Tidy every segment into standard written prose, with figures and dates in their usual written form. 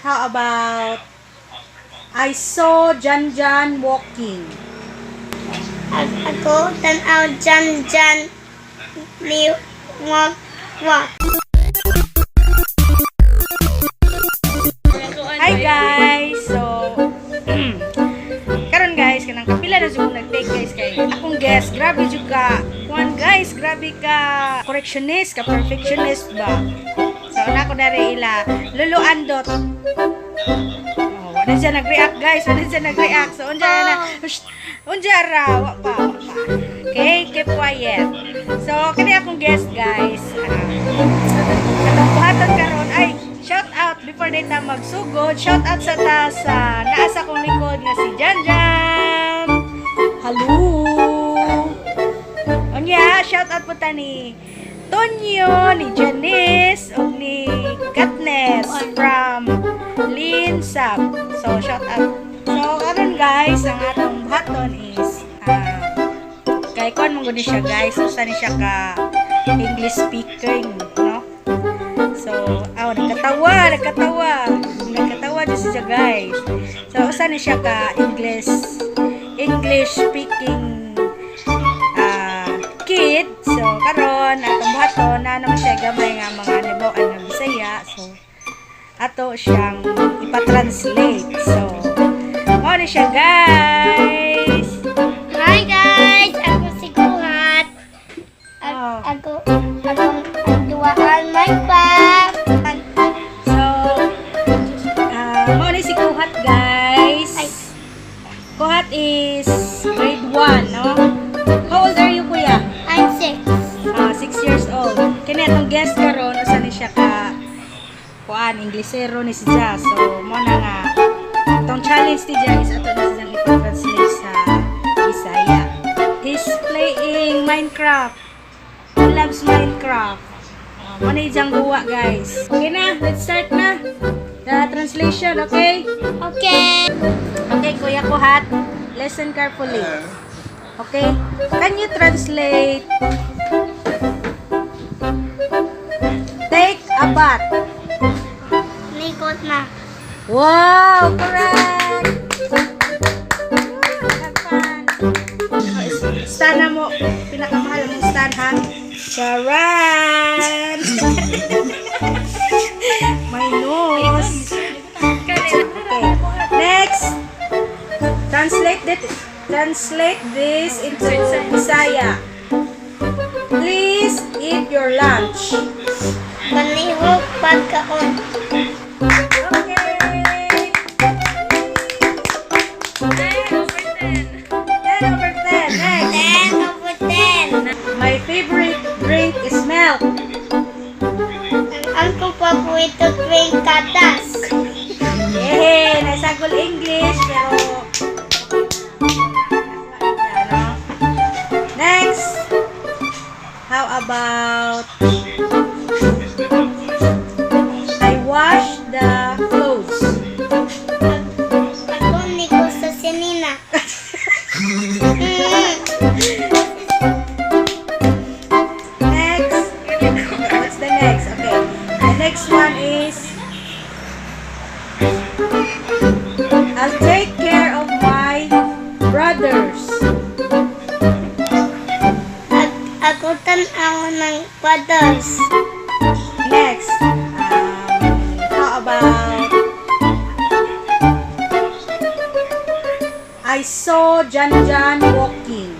How about "I saw Jan Jan walking"? Ako tanaw Jan Jan ni walk walk. Hi guys! So, karon guys, kanang kapila na jud kong nag-take, guys, kay akong guest, grabe jud ka. Kuan guys, grabe ka correctionist, ka perfectionist ba. So, na ko dari ila Lolo Andot. Oh, wala siya nag-react, guys, wala siya nag-react. So, unja na, shh, unja ra, wa pa, wa pa. Okay, keep quiet. So, kani akong guest, guys. Atong buhaton karon ay shout out before day ta magsugod. Shout out sa ta sa naa sa akong likod nga si Jan Jan. Hello. Unya, shout out po ta ni Tonyo, ni Janice, ug ni Katnes from Linsap. So, shout out. So, karon guys, ang atong buhaton is kay kuan man gud ni siya, guys. Usa ni siya ka English speaking, no? So, aw, nagkatawa, nagkatawa. Nagkatawa din siya, guys. So, usa ni siya ka English English speaking kid. So, karon atong buhaton na naman siya gamay nga mga nibaw-an nga Bisaya. So, ato siyang ipa-translate. So, mao ni siya, guys. Hi guys, ako si Kuhat. Oh. Ako akong ang duwaan Minecraft. So, mao ni si Kuhat, guys. Ay. Kuhat is grade 1, no? How old are you, kuya? I'm 6. 6 years old. Kini atong guest karon usa ni siya ka kuan, Inglesero ni siya. So, mo na nga atong challenge ni siya is ato na siyang ipa-translate sa Bisaya. He's playing Minecraft. He loves Minecraft. Mo na iyang duwa, guys. Okay na, let's start na the translation, okay? Okay. Okay, Kuya Kuhat, listen carefully. Okay? Can you translate "take a bath"? Likot na. Wow, correct! Have fun. Stan na mo, pinakamahal mong stan ha. Charan! My nose. Okay. Next. Translate it. Translate this into Bisaya. "Please eat your lunch." Palihog pagkaon. Okay. 10 over 10. 10 over 10. Next. 10 over 10. "My favorite drink is milk." Ang akong paborito drink, gatas. Yay! Nasagol English, pero ano? Next! How about "I wash the clothes"? Ako ni sa sinina. Next! What's the next? Okay. The next one is "I'll take care of my brothers." Ako tan-aw ng brothers. Next, how about "I saw Jan Jan walking"?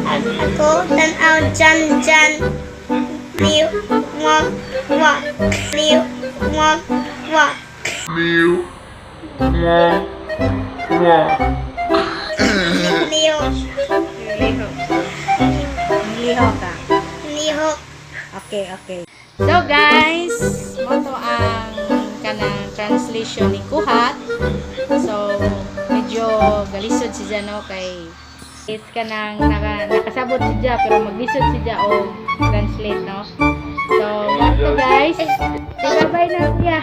Ako tanaw Jan Jan ni walk walk ni walk walk. Mew. Mwah. Mwah. Lihok. Lihok. Lihok ka. Lihok. Okay. So guys, mao to ang kanang translation ni Kuhat. So, medyo galisod si no, kay is kanang nakasabot si Ja pero maglisod si Ja og translate, no. So, mao to, guys. Say bye-bye na, kuya.